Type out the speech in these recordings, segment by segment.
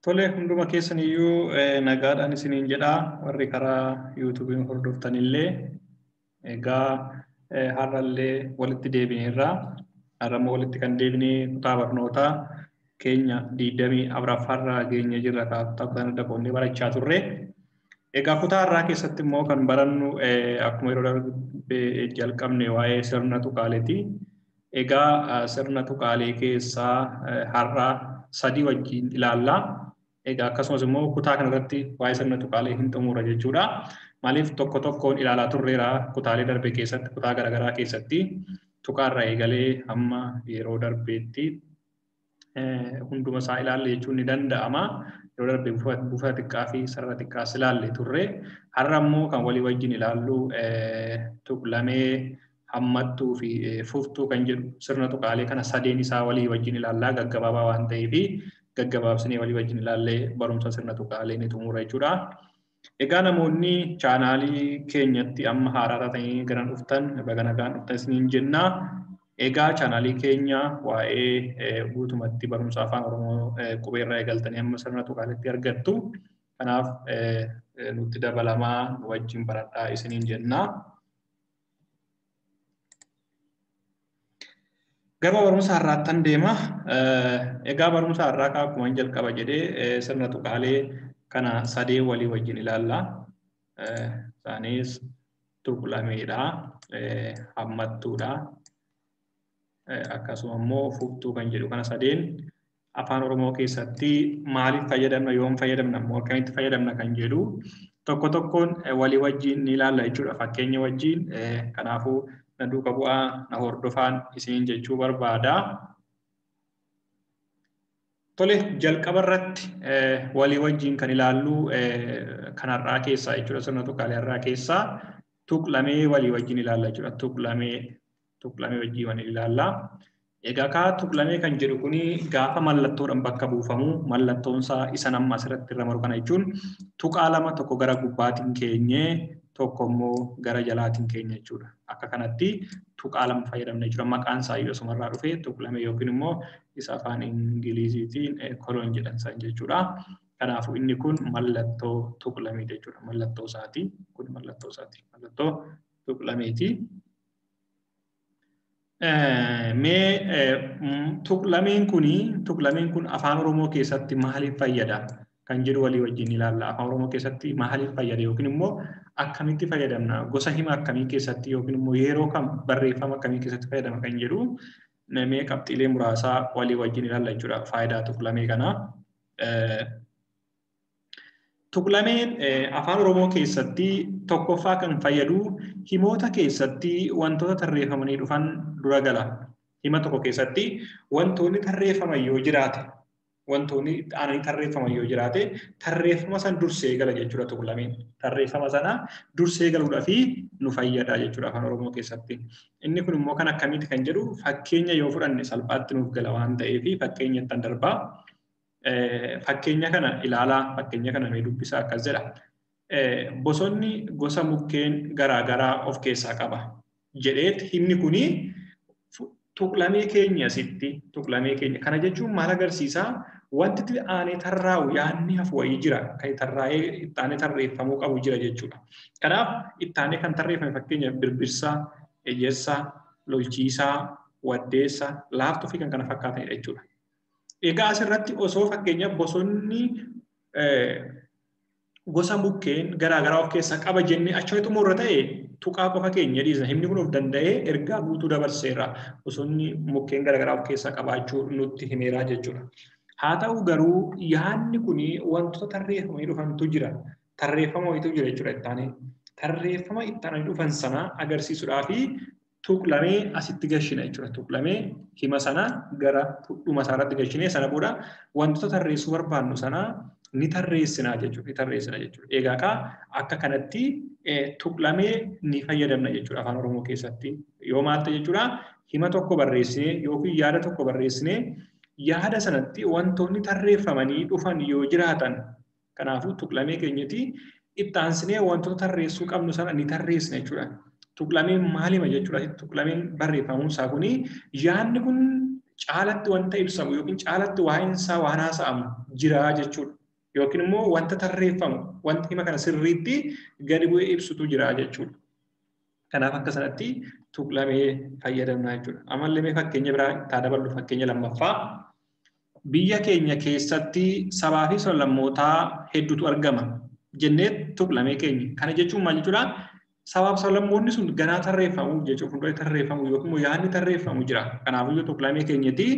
Tole hunduma keessaniyyuu nagaadhaan isiniin jedhaa warri karaa yuutuubiin hordoftanillee egaa har'allee walitti deebineerra. Har'ammoo walitti kan deebinee kutaa barnootaa keenya 24ffaarra geenye jirra kutaa kutaan adda qoonnee barachaa turre. Egaa kutaa har'aa keessatti immoo kan barannu akkuma yeroo darbe jalqabne waa'ee sirna tuqaaleeti. Egaa sirna tuqaalee keessaa har'aa sadii wajjin ilaalla. Egaa akkasumas immoo kutaa kanarratti waa'ee sirna tuqaalee hin xumurra jechuudha. Maaliif tokko tokkoon ilaalaa turreera kutaalee darbe keessatti kutaa garaagaraa keessatti tuqaarraa eegalee hamma yeroo darbeetti hunduma isaa ilaalle jechuun ni danda'ama. Yeroo darbe buufata xiqqaa fi sarara xiqqaas ilaalle turre. Har'a immoo kan walii wajjin ilaallu tuqlamee hammattuu fi fuftuu kan jedhu sirna tuqaalee kana sadeen isaa walii wajjin ilaallaa gaggabaabaa waan ta'eef gaggabaabsinee walii wajjin ilaallee barumsa sirna tuqaalee ni xumura jechuudha. Egaa namoonni chaanaalii keenyatti amma haaraa taatanii gara dhuftan baga nagaan dhuftan isiniin jenna. Egaa chaanaalii keenya waa'ee guutumatti barumsa afaan Oromoo qubeerraa eegaltanii amma sirna tuqaaleetti argattu. Kanaaf nutti dabalamaa nu wajjin baradhaa isiniin jenna. Gara barumsa har'aattan deema. Egaa barumsa har'aa akkuma jalqaba jedhee sirna tuqaalee kana sadee walii wajjin ilaalla. Isaanis tuqlameedha, hammattuudha, akkasuma immoo fuftuu kan jedhu kana sadeen afaan Oromoo keessatti maaliif fayyadamna, yoom fayyadamna, immoo akkamitti fayyadamna kan jedhu tokko tokkoon walii wajjin ni ilaalla jechuudha. Fakkeenya wajjin kanaafuu na duuka bu'aa na hordofaan isiniin jechuu barbaada. Tole jalqaba irratti walii wajjin kan ilaallu kan har'aa keessaa jechuudha. Sirna tuqaalee har'aa keessaa tuqlamee walii wajjin ilaalla jechuudha. Tuqlamee wajjin waliin ilaalla. Egaa kaa tuqlamee kan jedhu kuni gaafa mallattoodhaan bakka buufamu mallattoon isaa isa amma asirratti irra maru kana jechuun tuqaa lama tokko gara gubbaatiin keenyee tokko immoo gara jalaatiin keenya jechuudha. Akka kanatti tuqaa lama fayyadamna jechuudha. Maqaan isaa iyyuu asumarraa dhufee tuqlamee yookiin immoo isa afaan Ingiliziitiin kolon jedhan san jechuudha. Kanaafuu inni kun mallattoo tuqlamee jechuudha. Mallattoo isaati. Kun mallattoo isaati. Mallattoo tuqlameeti. Mee tuqlameen kun afaan Oromoo keessatti maaliif fayyada kan jedhu walii wajjin ilaalla. Afaan Oromoo keessatti maaliif fayyada yookiin immoo akkamitti fayyadamna, gosa hima akkamii keessatti yookiin immoo yeroo kam barreeffama akkamii keessatti fayyadama kan jedhu mee qabxiilee muraasaa walii wajjin ilaalla jechuudha. Faayidaa tuqlamee kanaa. Tuqlameen afaan Oromoo keessatti tokkoffaa kan fayyadu himoota keessatti wantoota tarreeffamanii dhufan dura gala. Hima tokko keessatti wantoonni tarreeffaman yoo jiraate, wantoonni aananii tarreeffaman yoo jiraate, tarreeffama san dursee gala jechuudha tuqlameen. Tarreeffama sana dursee galuudhaaf nu fayyada jechuudha afaan Oromoo keessatti. Inni kun immoo kan akkamiiti kan jedhu fakkeenya yoo fudhanne salphaatti nuuf gala waan ta'eef fakkeenya ittiin darbaa. Fakkeenya kana ilaalaa, fakkeenya kana mee dubbisaa akkas jedha. Bosonni gosa mukkeen garaagaraa of keessaa qaba jedheet himni kuni tuqlamee keenya asitti tuqlamee keenya kana jechuun maal agarsiisaa? Wanti aanee tarraa'u yaadni hafu wayii jira kan tarraa'ee itti aanee tarreeffamuu qabu jira jechuudha. Kanaaf itti aanee kan tarreeffame fakkeenyaaf birbirsaa, ejersaa, lolchiisaa, waddeessaa, laaftuu fi kan kana fakkaatanidha jechuudha. Egaa asirratti osoo fakkeenyaaf bosonni gosa mukkeen garaagaraa of keessaa qaba jennee achuma xumurra ta'e tuqaa qofa keenya dhiisna. Himni kun of danda'ee ergaa guutuu dabarseera. Bosonni mukkeen garaagaraa of keessaa qabaachuu nutti himeera jechuudha. Haa ta'u garuu yaadni kun wantoota tarreeffamanii dhufantu jira. Tarreeffama wayiitu jira jechuudha itti aanee. Tarreeffama itti aananii dhufan sana agarsiisuudhaa fi tuqlamee asitti gashina jechuudha. Tuqlamee hima sana gara dhuma isaarratti gashinee sana booda wantoota tarreessuu barbaannu sana ni tarreessinaa jechuudha. Ni tarreessina jechuudha. Egaa akka kanatti tuqlamee ni fayyadamna jechuudha afaan Oromoo keessatti. Yoo maal ta'e jechuudha hima tokko barreessinee yookiin yaada tokko barreessinee yaada sanatti wantoonni tarreeffamanii dhufan yoo jiraatan kanaafuu tuqlamee keenyatti itti aansinee wantoota tarreessuu qabnu sana ni tarreessina jechuudha. Tuqlameen maalima jechuudha. Tuqlameen barreeffamuun isaa kuni yaadni kun caalatti wanta ibsamu yookiin caalatti waa'een isaa waan haasa'amu jira jechuudha. Yookiin immoo wanta tarreeffamu wanta hima kana sirriitti gadi bu'ee ibsutu jira jechuudha. Kanaaf akka sanatti tuqlamee fayyadamna jechuudha. Ammallee mee fakkeenya biraa itti daballu fakkeenya lammaffaa. Biyya keenya keessatti sabaa fi sablammootaa hedduutu argama jennee tuqlamee keenya. Kana jechuun maal jechuudha? Sabaaf sablammoonni sun ganaa tarreeffamu jechuudha. Fuuldura tarreeffamu yookiin immoo yaadni tarreeffamu jira. Kanaafuu tuqlamee keenyatti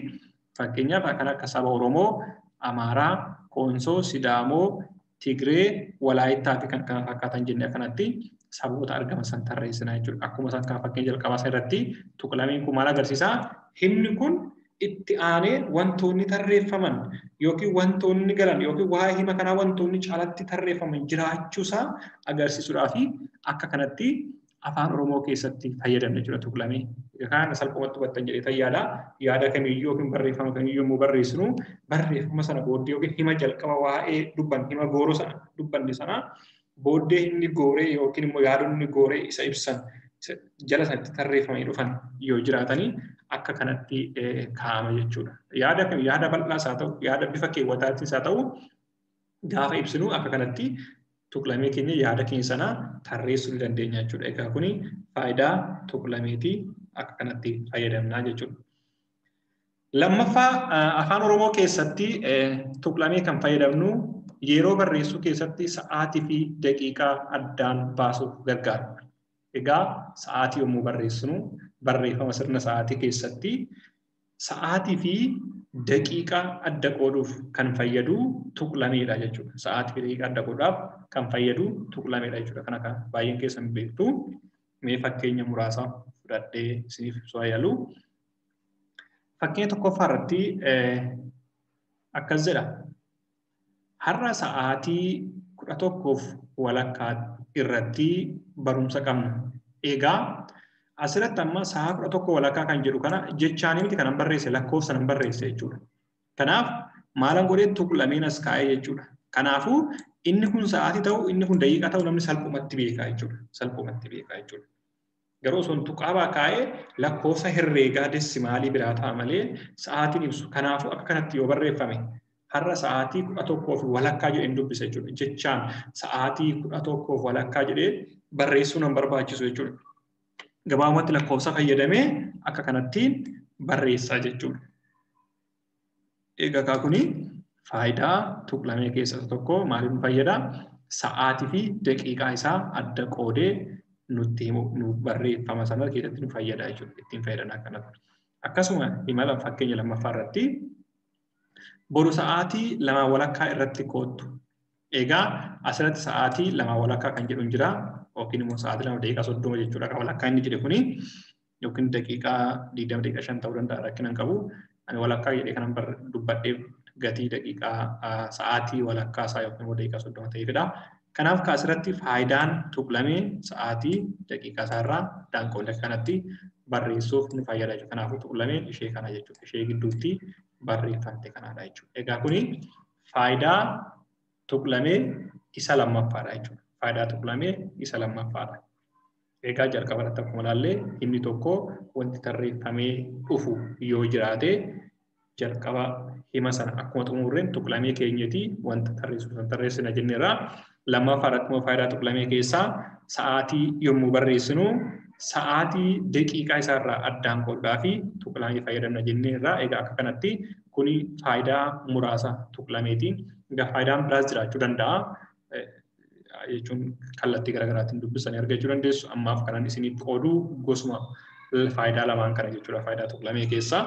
fakkeenyaaf kan akka saba Oromoo, Amaaraa, Koonsoo, Sidaamoo, Tigree, Walaayittaa fi kan kana fakkaatan jennee akkanatti saboota argaman san tarreessina jechuudha. Akkuma isaan kan fakkeenya jalqabaa isa irratti tuqlameen kun maal agarsiisaa? Himni kun itti aanee wantoonni tarreeffaman yookiin wantoonni galan yookiin waa'ee hima kanaa wantoonni caalatti tarreeffaman jiraachuusaa agarsiisuudhaaf akka kanatti afaan Oromoo keessatti fayyadamna jechuudha tuqlamee. Kana salphumatti hubattan jedhee tayyaadha. Yaada kamiyyuu yookiin barreeffama kamiyyuu yommuu barreessinu barreeffama sana booddee yookiin hima jalqaba waa'ee dubban hima gooroo sana dubbanne sana booddee himni gooree yookiin immoo yaadonni gooree isa ibsan jala sanatti tarreeffamanii dhufan yoo jiraatanii akka kanatti kaa'ama jechuudha. Yaada kam yaada bal'aas haa ta'u yaada bifa keewwataattis haa ta'u gaafa ibsinu akka kanatti tuqlamee keenya yaada keenya sana tarreessuu ni dandeenya jechuudha. Egaa kuni faayidaa tuqlameetii akka kanatti fayyadamnaa jechuudha. Lammaffaa afaan Oromoo keessatti tuqlamee kan fayyadamnu yeroo barreessuu keessatti sa'aatii fi daqiiqaa addaan baasuuf gargaara. Egaa sa'aatii yommuu barreessinu barreeffama sirna sa'aatii keessatti sa'aatii fi daqiiqaa adda qooduuf kan fayyadu tuqlameedha jechuudha. Sa'aatii fi daqiiqaa adda qooduudhaaf kan fayyadu tuqlameedha jechuudha. Kana kan baay'een keessan beektu mee fakkeenya muraasa fudhadhee isiniif ibsuu yaalu. Fakkeenya tokkoffaa irratti akkas jedha. Har'a sa'aatii 11:15 irratti barumsa qabna. Egaa asirratti amma sa'a 11:15 kan jedhu kana jechaanii miti kanan barreesse lakkoofsa nan barreesse jechuudha. Kanaaf maalan godhee tuqlameen as kaa'ee jechuudha. Kanaafuu inni kun sa'aatii ta'u inni kun daqiiqaa ta'u namni salphumatti beekaa jechuudha. Salphumatti beekaa jechuudha. Garuu osoo tuqaabaa kaa'ee lakkoofsa herreegaa desimaalii biraa ta'a malee sa'aatiin ibsu. Kanaafuu akka kanatti yoo barreeffame har'a sa'aatii 11:15 jedheen dubbisa jechuudha. Jechaan sa'aatii 11:15 jedhee barreessuu nan barbaachisu jechuudha. Gabaabumatti lakkoofsa fayyadamee akka kanatti barreessaa jechuudha. Egaa kuni faayidaa tuqlamee keessaa isa tokko maaliif nu fayyada? Sa'aatii fi daqiiqaa isaa adda qoodee nutti himu nu barreeffama sana keessatti nu fayyada jechuudha. Ittiin fayyadamna akkanatti. Akkasuma himala fakkeenya lammaffaa irratti boru sa'aatii 2:15 irratti koottu. Egaa asirratti sa'aatii 2:15 kan jedhu jira yookiin immoo sa'aatii 2:30 jechuudha. Kan walakkaa inni jedhe kuni yookiin daqiiqaa 20.5 ta'uu danda'a rakkina hin qabu. Ani walakkaa jedhee kanan dubbadhee gatii daqiiqaa sa'aatii walakkaa isaa yookiin immoo daqiiqaa 30 ta'eefidha. Kanaaf asirratti faayidaan tuqlamee sa'aatii daqiiqaa isaarraa daanqoon kanatti barreessuuf nu fayyada jechuudha. Kanaafuu tuqlameen ishee kana jechuudha. Ishee gidduutti barreeffamte kanaadha jechuudha. Egaa kuni faayidaa tuqlamee isa lammaffaadha jechuudha. Faayidaa tuqlamee isa lammaffaadha. Egaa jalqaba irratti akkuma ilaalle himni tokko wanti tarreeffamee dhufu yoo jiraate jalqaba hima sana akkuma xumurreen tuqlamee keenyati wanta tarreessu san tarreessina jenneerra. Lammaffaa irratti immoo faayidaa tuqlamee keessaa sa'aatii yommuu barreessinu sa'aatii daqiiqaa isaarraa addaan qooddaa fi tuqlamee fayyadamna jenneerra. Egaa akka kanatti kuni faayidaa muraasa tuqlameeti. Egaa faayidaan biraas jiraachuu danda'a. Jechuun kallattii garaagaraatiin dubbisanii argachuu dandeessu. Ammaaf kanan isiniif qoodu gosuma faayidaa lamaan kana jechuudha. Faayidaa tuqlamee keessaa.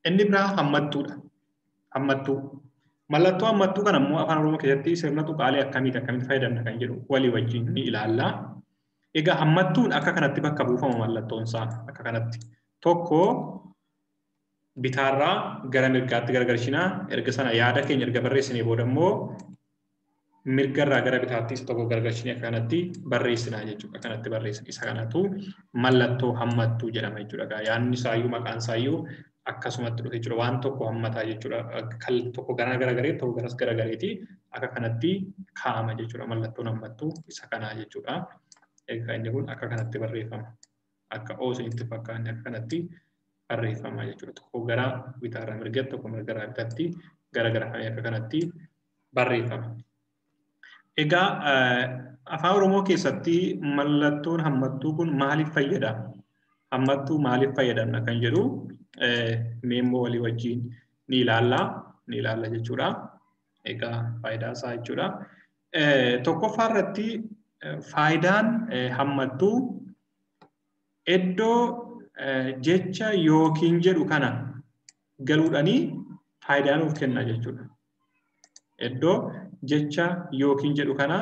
Inni biraa hammattuudha. Hammattuu. Mallattoo hammattuu kana immoo afaan Oromoo keessatti sirna tuqaalee akkamitti akkamitti fayyadamna kan jedhu walii wajjin ni ilaalla. Egaa hammattuun akka kanatti bakka buufama mallattoon isaa akka kanatti. Tokko bitaarraa gara mirgaatti garagalchinaa. Erga sana yaada keenya erga barreessinee booda immoo mirgarraa gara bitaatti isa tokko garagalchinee akka kanatti barreessinaa jechuudha. Kanatti barreessina. Isa kanatu mallattoo hammattuu jedhama jechuudha. Yaadni isaayyuu maqaan isaayyuu akkasumatti dhufe jechuudha. Waan tokko hammataa jechuudha. Tokko gara garagaree tokko garas garagareeti akka kanatti kaa'ama jechuudha. Mallattoon hammattuu isa kanaa jechuudha. Egaa inni kun akka kanatti barreeffama. Akka oosinitti fakkaanne akka kanatti barreeffama jechuudha. Tokko gara bitaarraa mirgatti, tokko mirgarraa bitaatti garagalfamee akka kanatti barreeffama. Egaa afaan Oromoo keessatti mallattoon hammattuu kun maaliif fayyada? Hammattuu maaliif fayyadamna kan jedhu mee immoo walii wajjin ni ilaalla jechuudha. Egaa faayidaa isaa jechuudha. Tokkoffaa irratti faayidaan hammattuu iddoo jecha yookiin jedhu kana galuudhanii faayidaa nuuf kenna jechuudha. Iddoo jecha yookiin jedhu kana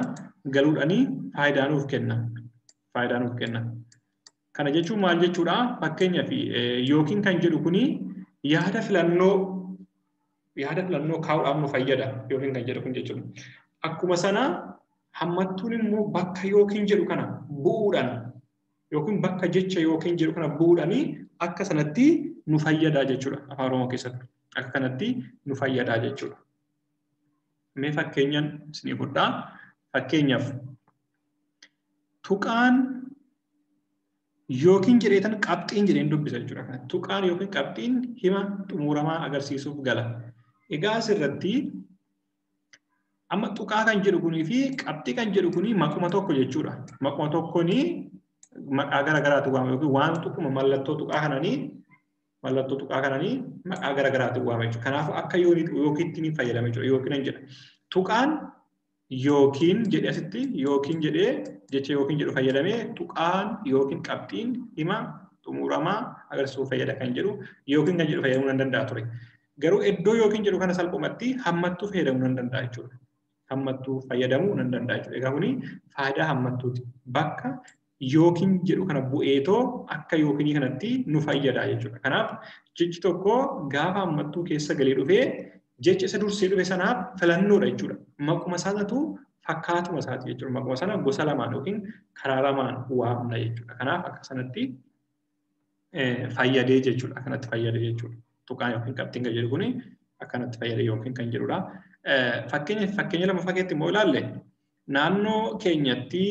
galuudhanii faayidaa nuuf kenna. Faayidaa nuuf kenna. Kana jechuun maal jechuudha? Fakkeenyaaf yookiin kan jedhu kuni yaada filannoo kaa'uudhaaf nu fayyada yookiin kan jedhu kun jechuudha. Akkuma sana hammattuun immoo bakka yookiin jedhu kana bu'uudhaan yookiin bakka jecha yookiin jedhu kana bu'uudhaanii akka sanatti nu fayyada jechuudha. Afaan Oromoo keessatti akka kanatti nu fayyada jechuudha. Mee fakkeenyaan isinii fudhaa. Fakkeenyaaf tuqaan yookiin jedheetan qabxiin jedheen dubbisa jechuudha. Tuqaan yookiin qabxiin hima xumuramaa agarsiisuuf gala. Egaa asirratti amma tuqaa kan jedhu kunii fi qabxii kan jedhu kunii maquma tokko jechuudha. Maquma tokkoonii maqaa garagaraatu waama yookiin waan tuquma mallattoo tuqaa kananii maqaa garagaraatu waama jechuudha. Kanaafuu akka yookiitti ni fayyadama jechuudha. Yookiin hin jedha. Tuqaan yookiin jedhee asitti yookiin jedhee jecha yookiin jedhu fayyadamee tuqaan yookiin qabxiin hima xumuramaa agarsiisuuf fayyada kan jedhu yookiin kan jedhu fayyadamuu nan danda'a ture. Garuu iddoo yookiin jedhu kana salphumatti hammattuu fayyadamuu nan danda'a jechuudha. Hammattuu fayyadamuu nan danda'a jechuudha. Egaa kuni faayidaa hammattuuti. Bakka yookiin jedhu kana bu'eetoo akka yookiinii kanatti nu fayyada jechuudha. Kanaaf jechi tokko gaafa hammattuu keessa galee dhufee jecha isa dursee dhufe sanaaf filannoodha jechuudha. Maquma isaatu fakkaatuma isaati jechuudha. Maquma sana gosa lamaan yookiin karaa lamaan waamna jechuudha. Kanaaf akka sanatti fayyadee jechuudha. Akkanatti fayyadee jechuudha. Tuqaan yookiin qabxiin kan jedhu kuni akkanatti fayyadee yookiin kan jedhudha. Fakkeenya lammaffaa keessatti immoo ilaalle naannoo keenyatti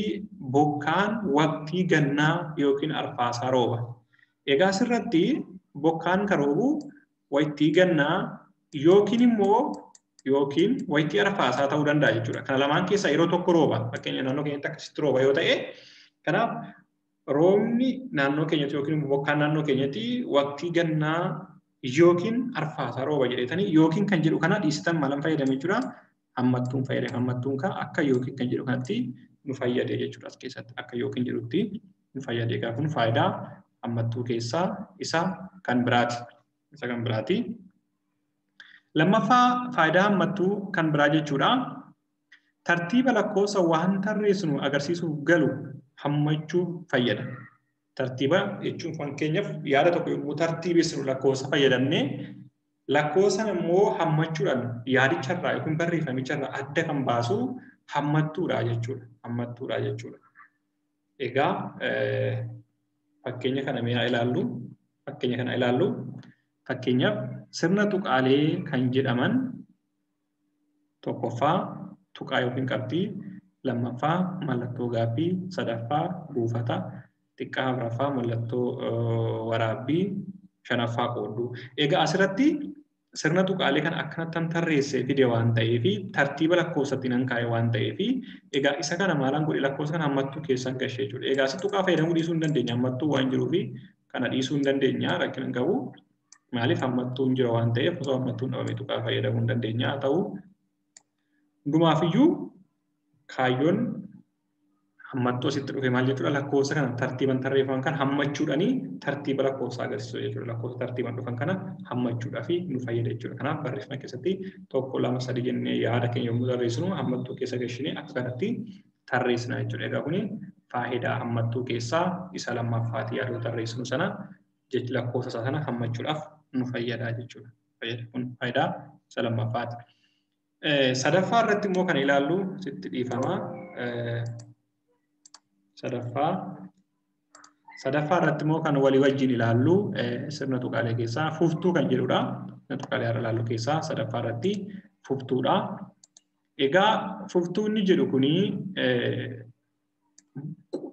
bokkaan waqtii gannaa yookiin arfaasaa rooba. Egaa asirratti bokkaan kan roobu waqtii gannaa yookiin immoo yookiin waqtii arfaasaa ta'uu danda'a jechuudha. Kana lamaan keessaa yeroo tokko rooba. Fakkeenya naannoo keenyatti akkasitti rooba yoo ta'e, kanaaf roobni naannoo keenyatti yookiin bokkaan naannoo keenyatti waqtii gannaa yookiin arfaasaa rooba jedhetanii yookiin kan jedhu kana dhiisitan maalan fayyadame jechuudha. Hammattuun fayyadame. Hammattuun kan akka yookiin kan jedhu kanatti nu fayyade jechuudha. As keessatti akka yookiin jedhutti nu fayyade. Egaa kun faayidaa hammattuu keessaa isa kan biraati. Isa kan biraati. Lammaffaa faayidaa hammattuu kan biraa jechuudha. Tartiiba lakkoofsa waan tarreessinu agarsiisuuf galu hammachuuf fayyada. Tartiiba jechuun fakkeenyaaf yaada tokko yommuu tartiibessinu lakkoofsa fayyadamnee lakkoofsa immoo hammachuudhaan yaadicharraa yookiin barreeffamicharraa adda kan baasu hammattuudha jechuudha. Hammattuudha jechuudha. Egaa fakkeenya kana mee ilaallu. Fakkeenya kana ilaallu. Fakkeenyaaf sirna tuqaalee kan jedhaman tokkoffaa tuqaa yookiin qabxii, lammaffaa mallattoo gaaffii, sadaffaa buufata, xiqqaa afuraffaa mallattoo waraabbii, shanaffaa qoodduu. Egaa asirratti sirna tuqaalee kan akkanatti tarreessee fide waan ta'eef tartiiba lakkoofsatti nan kaa'e waan ta'eef egaa isa kana maalaan godhe lakkoofsa kana hammattuu keessan gashee jechuudha. Egaa asi tuqaa fayyadamuu dhiisuu hin dandeenya. Hammattuu waan jiruuf kana dhiisuu hin dandeenya rakkina hin qabu. Maaliif hammattuun jira waan ta'eef osoo hammattuun dhabame tuqaa fayyadamuu hin dandeenya. Haa ta'u hundumaafiyyuu kaayyoon hammattuu asitti dhufe maal jechuudha lakkoofsa kana tartiiban tarreeffaman kan hammachuudhaanii tartiiba lakkoofsa agarsiisu jechuudha. Lakkoofsa tartiiban dhufan kana hammachuudhaaf nu fayyada jechuudha. Kanaaf barreeffama keessatti 1 2 3 jennee yaada keenya yommuu tarreessinu hammattuu keessa gashinee akka kanatti tarreessina jechuudha. Egaa kuni faayidaa hammattuu keessaa isa lammaffaati yaadota tarreessinu sana jechi lakkoofsa isaa sana hammachuudhaaf nu fayyada jechuudha. Kun faayidaa isa lammaffaati. Sadaffaa irratti immoo kan ilaallu sitti dhiifama. Sadaffaa irratti immoo kan walii wajjin ilaallu sirna tuqaalee keessaa fuftuu kan jedhudha. Sirna tuqaalee har'a ilaallu keessaa sadaffaa irratti fuftuudha. Egaa fuftuu inni jedhu kuni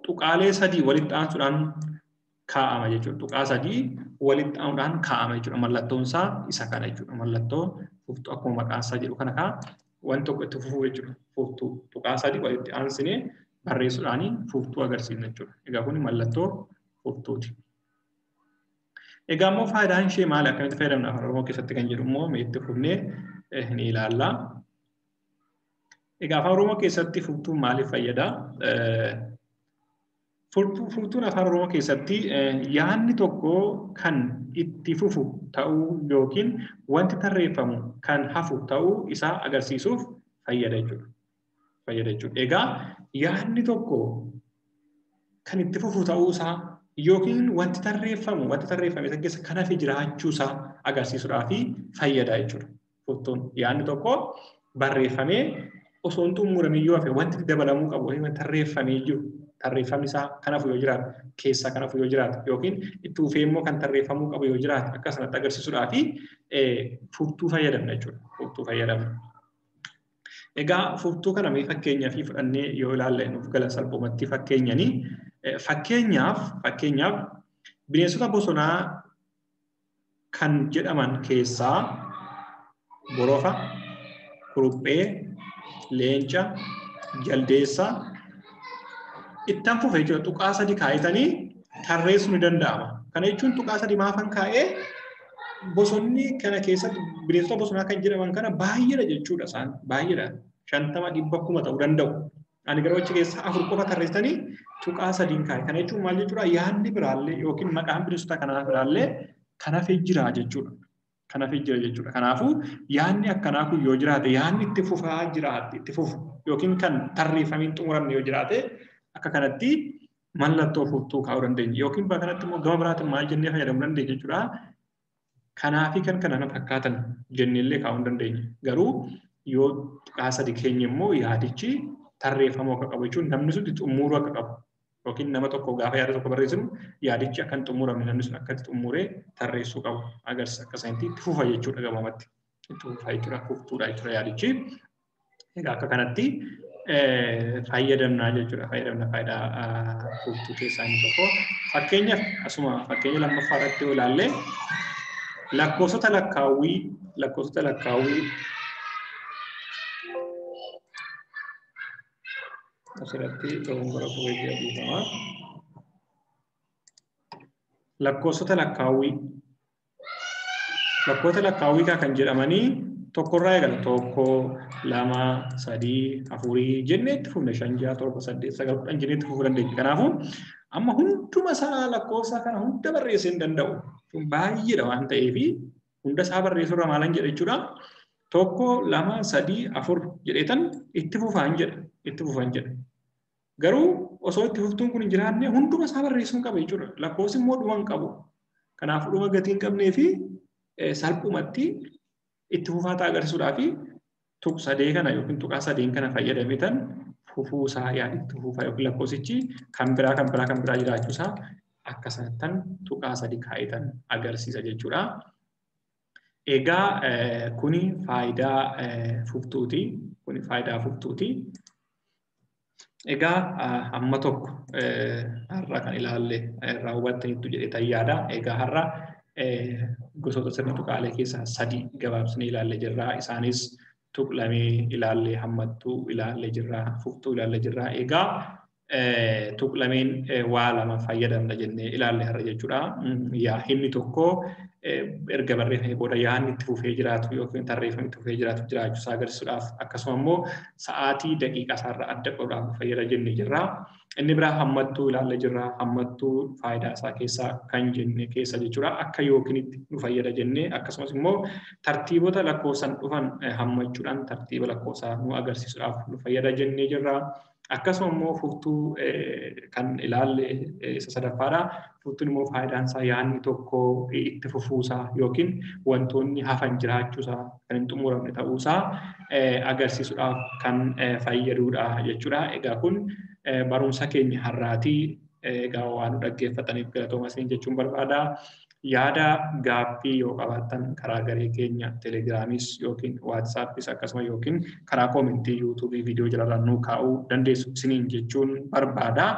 tuqaalee sadii walitti aansuudhaan kaa'ama jechuudha. Tuqaa sadii walitti aanuudhaan kaa'ama jechuudha. Mallattoon isaa isa kana jechuudha. Mallattoo fuftuu akkuma maqaan isaa jedhu kana kaa waan tokko itti fufuu jechuudha. Fuftuu tuqaa sadii walitti aansinee barreessuudhaan fuftuu agarsiisna jechuudha. Egaa kun mallattoo fuftuuti. Egaa immoo faayidaan ishee maali? Akkamitti fayyadamna afaan Oromoo keessatti kan jedhu immoo itti fufnee ni ilaalla. Egaa afaan Oromoo keessatti fuftuun maaliif fayyada? Fuftuun afaan Oromoo keessatti yaadni tokko kan itti fufu ta'uu yookiin wanti tarreeffamu kan hafu ta'uu isaa agarsiisuuf fayyada jechuudha. Fayyada jechuudha. Egaa yaadni tokko kan itti fufu ta'uu isaa yookiin wanti tarreeffamu wanti tarreeffame isa keessa kan hafe jiraachuu isaa agarsiisuudhaaf fayyada jechuudha. Fuftuun yaadni tokko barreeffamee osoo hin xumuramin yoo hafe wanti dabalamuu qabu wanti tarreeffamee jiru tarreeffamni isaa kan hafu yoo jiraate keessaa kan hafu yoo jiraate yookiin itti fufee immoo kan tarreeffamuu qabu yoo jiraate akka sanatti agarsiisuudhaaf fuftuu fayyadamna jechuudha. Fuftuu fayyadamna. Egaa fuftuu kana mee fakkeenyaa fi fudhannee yoo ilaalle nuuf gala salphumatti fakkeenyanii fakkeenyaaf bineensota bosonaa kan jedhaman keessaa borofa, kuruphee, leenca, jaldeessa ittan fufe jechuudha. Tuqaa sadii kaa'etanii tarreessuun ni danda'ama. Kana jechuun tuqaa sadii maafan kaa'ee bosonni kana keessatti bineensota bosonaa kan jedhaman kana baay'eedha jechuudha isaan baay'eedha. 50 100 kuma ta'uu danda'u. Ani garuu achi keessa 4 qofa tarreessanii tuqaa sadiin kaa'e. Kana jechuun maal jechuudha? Yaadni biraallee yookiin maqaan bineensota kanaa biraallee kan hafee jira jechuudha. Kan hafee jira jechuudha. Kanaafuu yaadni akkanaa kun yoo jiraate yaadni itti fufaa jiraate itti fufu yookiin kan tarreeffamee hin xumuramne yoo jiraate akka kanatti mallattoo fuftuu kaa'uu dandeenya. Yookiin bakka kanatti immoo gama biraatiin maal jennee fayyadamuu dandeenya jechuudha. Kanaa fi kan kana fakkaatan jenneellee kaa'uu hin dandeenya. Garuu yoo tuqaa sadi keenya immoo yaadichi tarreeffamuu akka qabu jechuun namni sun xumuruu akka qabu yookiin nama tokko gaafa yaada tokko barreessinu yaadichi akka hin xumuramne namni sun akka itti xumuree tarreessuu qabu agarsiisa. Akka isaanitti itti fufa jechuudha gabaabumatti. Itti fufa jechuudha fuftuudha jechuudha yaadichi. Egaa akka kanatti fayyadamnaa jechuudha. Fayyadamna faayidaa fuftuu keessaa inni tokko. Fakkeenyaaf asuma fakkeenya lammaffaa irratti yoo ilaalle lakkoofsota lakkaawwii asirratti dogongora qubee dhiifama. Lakkoofsota lakkaawwii kan jedhamanii tokkorraa eegala. 1, 2, 3, 4 jennee itti fufne 5, 6, 7, 8, 9, 10 jennee itti fufuu dandeenya. Kanaafuu amma hunduma isaa lakkoofsa kana hunda barreessuu hin danda'u. Kun baay'eedha waan ta'eef hunda isaa barreessuurra maalan jedha jechuudha. 1, 2, 3, 4 jedheetan itti fufaan jedha. Itti fufaan jedha. Garuu osoo itti fuftuun kun hin jiraanne hunduma isaa barreessuu qaba jechuudha. Lakkoofsi immoo dhuma hin qabu. Kanaafuu dhuma gatii hin qabnee fi salphumatti itti fufaa ta'a agarsiisuudhaaf tuqaa sadee kana yookiin tuqaa sadeen kana fayyadameetan fufuu isaa yaada itti fufaa yookiin lakkoofsichi kan biraa kan biraa kan biraa jiraachuu isaa akka sanattan tuqaa sadi kaa'etan agarsiisa jechuudha. Egaa kuni faayidaa fuftuuti. Kuni faayidaa fuftuuti. Egaa amma tokko har'a kan ilaalle irraa hubattaniittu jedhee yaada. Egaa har'a gosoota sirna tuqaalee keessaa sadi gabaabsinee ilaalle jirra. Isaanis tuqlamee ilaalle, hammattuu ilaalle jirra, fuftuu ilaalle jirra. Egaa tuqlameen waa lama fayyadamna jennee ilaalle har'a jechuudha. Yaa himni tokko erga barreeffamee booda yaadni itti fufee jiraatu yookiin tarreeffamni itti fufee jiraatu jiraachuu isaa agarsiisuudhaaf akkasuma immoo sa'aatii daqiiqaa isaarraa adda qoodhaaf fayyada jennee jirra. Inni biraa hammattuu ilaalle jirra. Hammattuu faayidaa isaa keessaa kan jenne keessa jechuudha. Akka yookiin itti nu fayyada jennee akkasumas immoo tartiibota lakkoofsaan dhufan hammachuudhaan tartiiba lakkoofsaa nu agarsiisuudhaaf nu fayyada jennee jirra. Akkasuma immoo furtuu kan ilaalle isa sadaffaadha. Furtuun immoo faayidaan isaa yaadni tokko itti fufuusaa yookiin wantoonni hafan jiraachuusaa kan hin xumuramne ta'uusaa agarsiisuudhaaf kan fayyadudha jechuudha. Egaa kun barumsa keenya har'aatii. Egaa waan nu dhaggeeffataniif galatooma isiniin jechuun barbaada. Yaada gaaffii yoo qabaattan karaa garee keenya Telegiraamis yookiin Waatsaappis akkasuma yookiin karaa koomentii Yuutuubii viidiyoo jalarraa nuu kaa'uu dandeessu isiniin jechuun barbaada.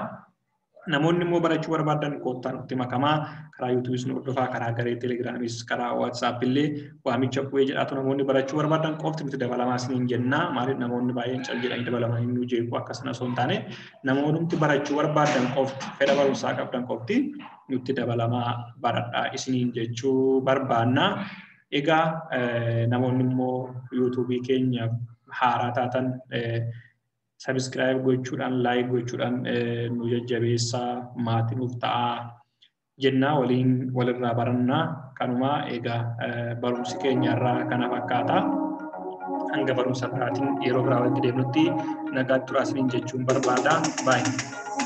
Namoonni immoo barachuu barbaadan koottaa nutti makamaa karaa Yuutuubiis nu hordofaa, karaa garee Telegiraamis, karaa Waatsaap illee waamicha bu'ee jedhaatu namoonni barachuu barbaadan qofti nuti dabalamaa isiniin jennaa. Maaliif namoonni baay'een cal jedhanii dabalamanii nu jeequ akkasana osoo hin taane namoonni barachuu barbaadan qofti fedha barumsaa qabdan qofti nutti dabalamaa baradhaa isiniin jechuu barbaanna. Egaa namoonni immoo Yuutuubii keenya haaraa taatan sabiskiraayib gochuudhaan, laayik gochuudhaan nu jajjabeessaa, maatii nuuf ta'aa jennaa, waliin walirraa barannaa. Kanumaa egaa barumsi keenya irraa kana fakkaata. Hanga barumsa biraatiin yeroo biraa walitti deemnutti nagaatti turaa isiniin jechuun barbaada. Baay'ee.